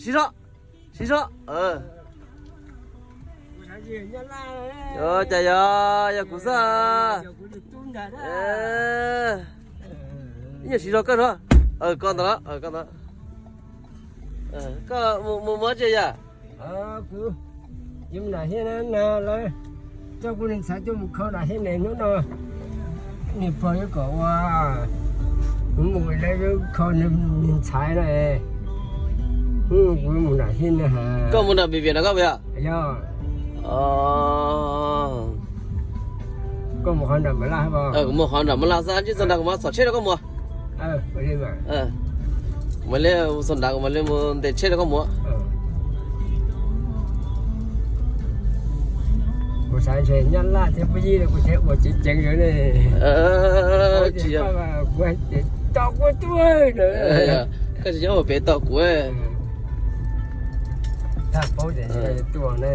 Siv zog, siv zog. Cas yog, yog kuv xwb. Ib nyuag siv zog koj no. Koj ntawd, koj ntawd. Koj mus, mus ua dab tsi yom? Kuv, kuv mus nram hiab na, lawv coj kuv niag ntxhais tuaj mus kho nram hiab ne hnub no. Niag pog yuav kom ua, kuv mus lawv yuav kho niag ntxhais na. Hnub no kuv mus nram hiab na. Koj mus nram Pim Viam no koj puas yog? Yog. Koj mus qhov nram Mab Laj, kuv mus qhov nram Mab Laj xwb, ntsib txog nrad kuv mam txhom tsheb rau koj mus. Mam li txog nrad kuv mam li mus ntes tsheb rau koj mus. Kuv xav ntshe Nyab Laj thiab Pub Yig no kuv thiaj ua ceev ceev lawm ne. Tsis yog, koj tsis nyob ua pem tos kuv. Thaj paub tias tuaj ne.